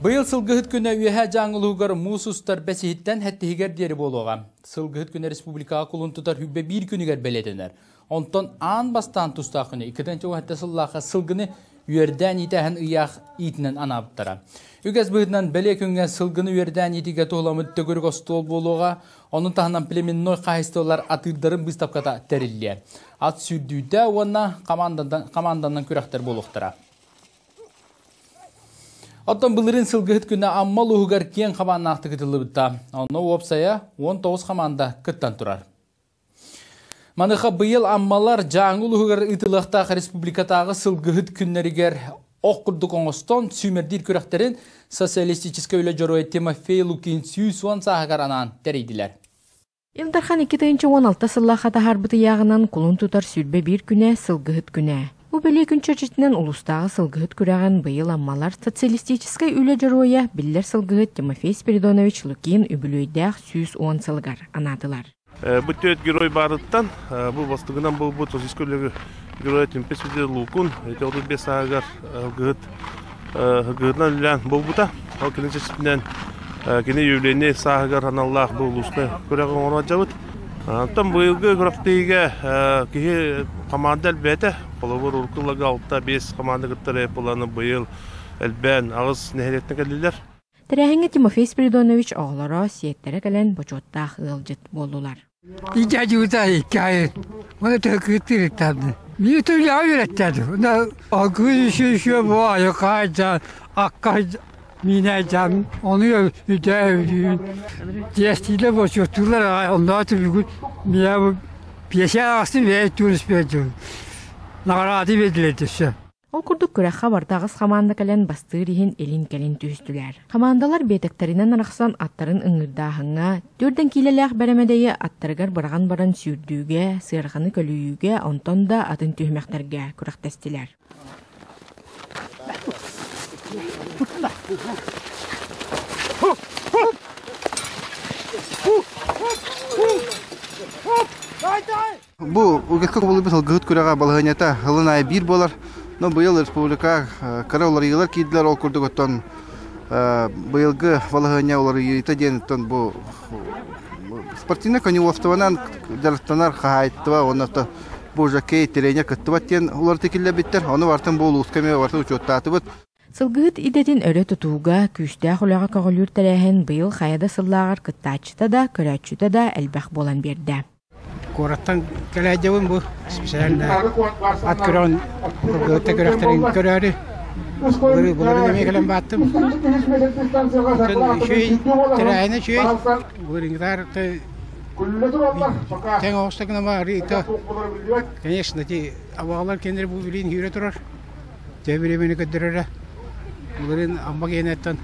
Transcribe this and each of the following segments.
Быйыл Сылгыһыт күнэ Үөһээ Дьааҥы улууһугар муус устар бэсиһиттэн сэттиһигэр диэри буолуоҕа. Сылгыһыт күнэ республикаҕа кулун тутар хүббэ биир күнүгэр бэлиэтэнэр. Онтон аан бастаан тустаах күнү 2017 сыллаахха сылгыны үөрдээн иитээһин ыйаах иитинэн анаабыттара. Үгэс быһыытынан бэлиэ күҥҥэ сылгыны үөрдээн иитиигэ туһуламмыт төгүрүк остуол буолуоҕа, ону таһынан племенной хаһаайыстыбалар атыырдарын быыстапката тэриллиэ. Ат сүүрдүүтэ уонна команданан күрэхтэр буолуохтара. Оттон былырыын сылгыһыт күнэ Амма улууһугар киэҥ хабааннаахтык ытыллыбыта. Онно уопсайа 19 хамаанда кыттан турар. Маныаха быйыл Аммалар Дьааҥы улууһугар ыытылыахтаах республикатааҕы сылгыһыт күннэригэр ох курдук оҥостон сүүмэрдиир күрэхтэрин социалистическай үлэ дьоруойа Тимофей Лукин 110 сааһыгар анаан тэрийдилэр. Ил Дархан 2016 сыллаахха таһаарбыт ыйааҕынан кулун тутар 21 күнэ Сылгыһыт күнэ. Бу бэлиэ күн чэрчитинэн улуустааҕы сылгыһыт күрэҕин быйыл Аммалар социалистическай үлэ дьоруойа, биллэр сылгыһыт Тимофей Спиридонович Лукин үбүлүөйдээх 110 сылыгар анаатылар. Бу түөрт герой баарыттан бу бастыгынан буолбут Российскай үлэ геройа Тимпей Свидетель Лукун ити 35 сааһыгар сылгыһыт Гыһытынан үлэлээн буолбута. Ол кини чэрчитинэн кини юбилейнай сааһыгар аналлаах бу улууска күрэҕи оҥоро сылдьабыт. Онтон быйылгы күрэхтэһиигэ киһи команда элбээтэ. Холобур, урукку ылларга 6-5 команда кыттар буолан быйыл элбээн аҕыс нэһилиэктэн кэллилэр. Тэрээһиҥҥэ Тимофей Спиридонович оҕолоро, сиэттэрэ кэлэн бочуоттаах ыалдьыт буоллулар. Дядюта иккайын. Оны төкүттүрүттарды. Ми түлі үйреттеді. Оны агы үші бу айықайжан, аққа минайжан, оны үдә Дестиле бочуттулар, онда бүгүн мия пьеса астын ве турист берді. Награды бердилер все. Ол курдук күрэххэ барыта аҕыс хамаанда кэлэн бастыыр иһин илин-кэлин түһүстүлэр. Хамаандалар биэтэктэринэн арахсан аттарын ыҥыырдааһыҥҥа, түөртэн киилэлээх бэрэмэдэйи аттарыгар быраҕан баран сүүрдүүгэ, сыарҕаны көлүйүүгэ, онтон да атын түһүмэхтэргэ күрэхтэстилэр. Бу үгэскэ кубулуйбут сылгыһыт күрэҕэ балаһыанньата сылын аайы биир буолар. Но быйыл республика кыра уларыйыылар киирдилэр, ол курдук оттон быйылгы балаһыанньа уларыйыыта диэн оттон бу спортивнай коневодствонан дьарыктанар хаһаайыстыба уонна бу жокей тренер кыттыбат диэн уларыта киллэрбиттэр. Ону барытын бу улууска эмиэ барытын учуоттаатыбыт. Сылгыһыт идэтин өрө тутууга, күүстээх үлэҕэ көҕүлүүр тэрээһин быйыл хайа да сыллааҕар кыттааччыта да, көрөөччүтэ да элбэх буолан биэрдэ. Куораттан кэлээдьэбин бу специально ат көрөн кыргыһытта күрэхтэрин көрөөрү былыры былырын эмиэ кэлэн бааттым. Үчүгэй тэрээһинэ үчүгэй. Былырыҥҥытаар тэҥ оҕуста гынама арыыта конечно ти абаҕалар кэннэр бу билин сүүрэ турар. Дьэ бириэмэни көрдөрөрө. Былырыын Амма киэнэттэн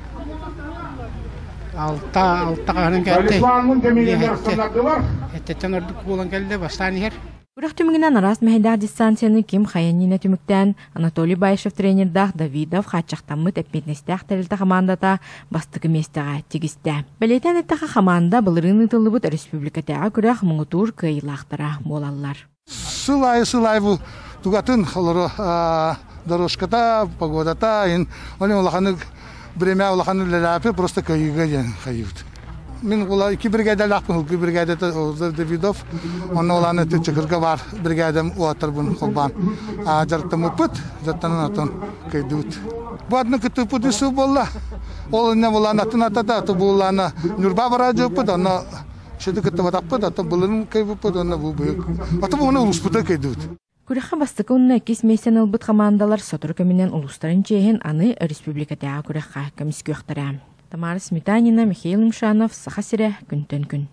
алта алта хаһынан кэлтэ. Эттэттэн ордук буолан кэллэ бастаан иһэр. Күрэх түмүгүнэн араас мэһэйдээх дистанцияны ким хайа иннинэ түмүктээн Анатолий Баишев тренердаах Давидов хааччахтаммыт эппиэтинэстээх тэрилтэ хамаандата бастакы миэстэҕэ тигистэ. Бэлиэтээн эттэххэ, хамаанда былырыын ыытыллыбыт өрөспүүбүлүкэтээҕи күрэх муҥутуур кыайыылаахтара буолаллар. Сыл аайы сыл аайы бу тугатын олору дорожката, погодата, ин ол улаханнык время улахан үлэлээпи просто кыайыыга диэн хайыыбыт. Мин ула икки бригадалаахпын, ылгы бригадата Давидов, онно улааны Чакырга бар бригадэм уолаттарбын холбоон дьарыктаммыппыт, дьарыктанан отон кыайдыбыт. Бу атны кыттыппыт үс сыл буолла. Ол инне булаан атын атата, булаана Ньурба бараадьыппыт, онно Шеди кыттыбатахпыт, атын былырын кыйбыппыт уонна бу быйыл. Аты бугуна улууспута кыйдыбыт. Күрэххэ бастакы уонна иккис миэстэни ылбыт хамаандалар сотору кэминэн улуустарын чиэһин аны республикатааҕы күрэххэ көмүскүөхтэрэ. Тамара Сметанина, Михаил Юмшанов, Саха сирэ, күнтэн күн.